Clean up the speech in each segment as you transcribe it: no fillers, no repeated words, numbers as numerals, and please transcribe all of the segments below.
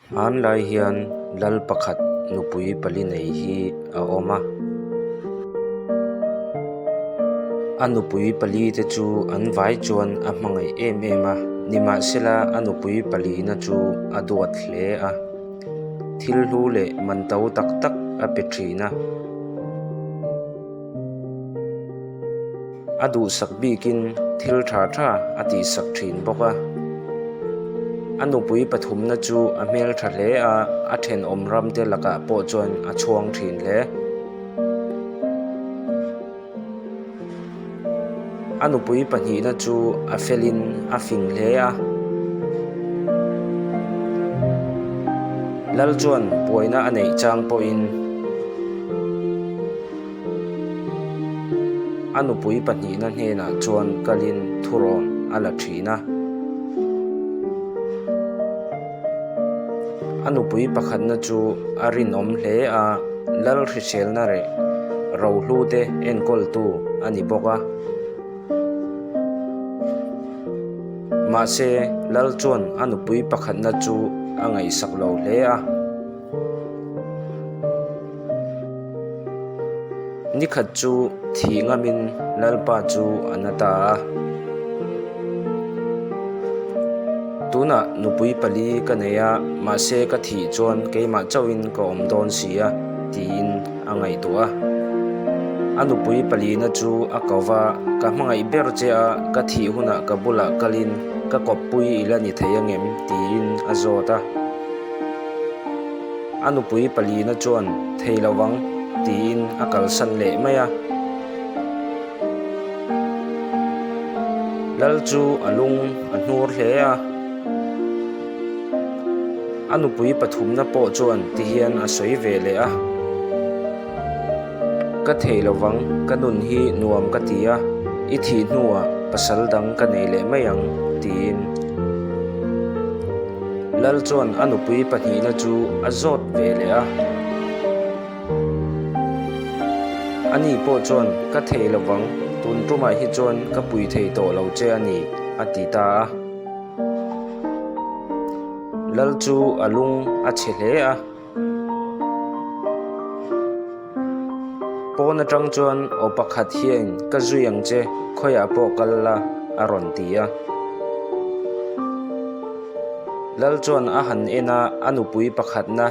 Hmanlai hian lal pakhat nupui pali nei hi a awm a. A nupui pali te chu an vai chuan a hmangaih em em a, nimahsela a nupui palina chu a duat hle a. Thil hlu leh man to tak tak a pe thin a. A duhsak bikin thil tha tha a tihsak thin bawk a. A nupui pathumna chu a hmeltha hle a, a thenawm ramte lakah pawh chuan a chhuang thin hle. A nupui pahnihna chu a felin a fing hle a. Lal chuan buaina a neih chang pawhin. A nupui pahnihna hnenah chuan kalin thurawn a la thin a. A nupui pakhatna chu a rinawm hle a, lal hriselna leh rohlu te enkawltu a ni bawk a. Mahse, lal chuan a nupui pakhatna chu a ngaihsak lo hle a. Nikhat chu thih ngamin Lalpa chu a na ta a. Tunah nupui pali ka nei a, mahse ka thih chuan keimah chauhin ka awm dawn si a, tiin a ngaihtuah a. A nupui palina chu a ko va, Ka hmangaih ber che a, ka thih hunah ka bulah kalin ka kawppui i la ni thei angem? tiin a zawt a. A nupui palina chuan thei lo vang tiin a kalsan leh mai a. Lal chu a lung a hnur hle a. A nupui pathumna pawh chuan tihian a sawi ve leh a. Ka thei lo vang, ka nun hi nuam ka ti a, i thih hnuah pasal dang ka nei leh mai ang tiin. Lal chuan a nupui pahnihna chu a zawt ve leh a. Ani pawh chuan, Ka thei lo vang, tun tumah hi chuan ka pui thei tawh lo che a ni, a ti ta a. Lal chu a lung a chhe hle a. Pawn atang chuan aw pakhat hian ka zui ang che khawiah pawh kal la a rawn ti a. Lal chuan a han en a, a nupui pakhatna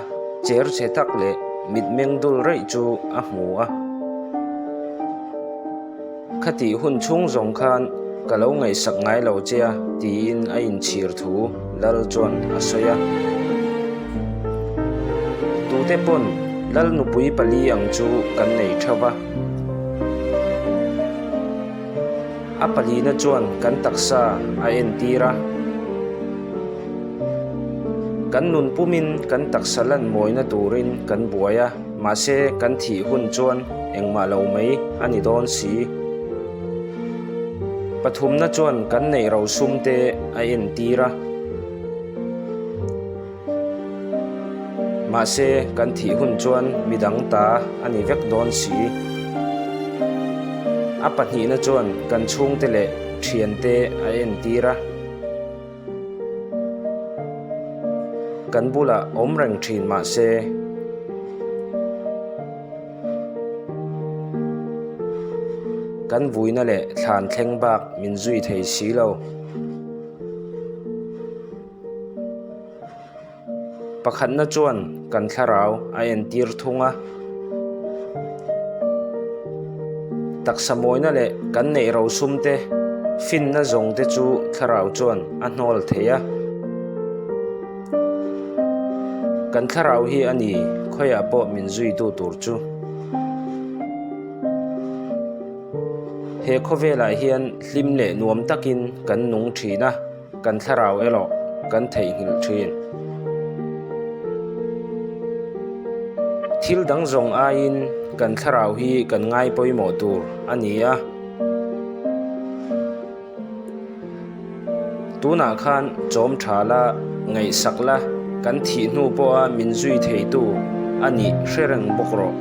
cher chhe tak leh mitmeng dul raih chu a hmu a. Khatih hun chhung zawng khan ka lo ngaihsak ngai lo che a, tiin a inchhir thu Lal chuan a sawi a. Tute pawn Lal nupui pali ang chu kan nei theuh va. A palina chuan kan taksa a entir a. Kan nun pumin kan taksa lan mawina turin kan buai a. Mahse, kan thih hun chuan engmah lo mai a ni dawn si. Pathumna chuan kan neih rosum te a entir a. Mahse, kan thih hun chuan midang ta a ni vek dawn si. A pahnihna chuan kan chhungte leh thiante a entir a. Kan bulah awm reng thin mah se. Kan vuina leh thlan thleng bak min zui thei si lo. Pakhatna chuan kan thlarau a entir thung a. Taksa mawina leh kan neih rosum te, finna zawng te chu thlarau chuan a hnawl thei a. Kan thlarau hi a ni khawiah pawh min zuitu tur chu. He khawvelah hian hlim leh nuam takin kan nung thin a. Kan thlarau erawh kan theihnghilh thin. Thil dang zawng aiin kan thlarau hi kan ngai pawimawh tur a ni a. Tunah khan chawm tha la, ngaihsak la, kan thih hnu pawha min zui theitu a nih hre reng bawk rawh.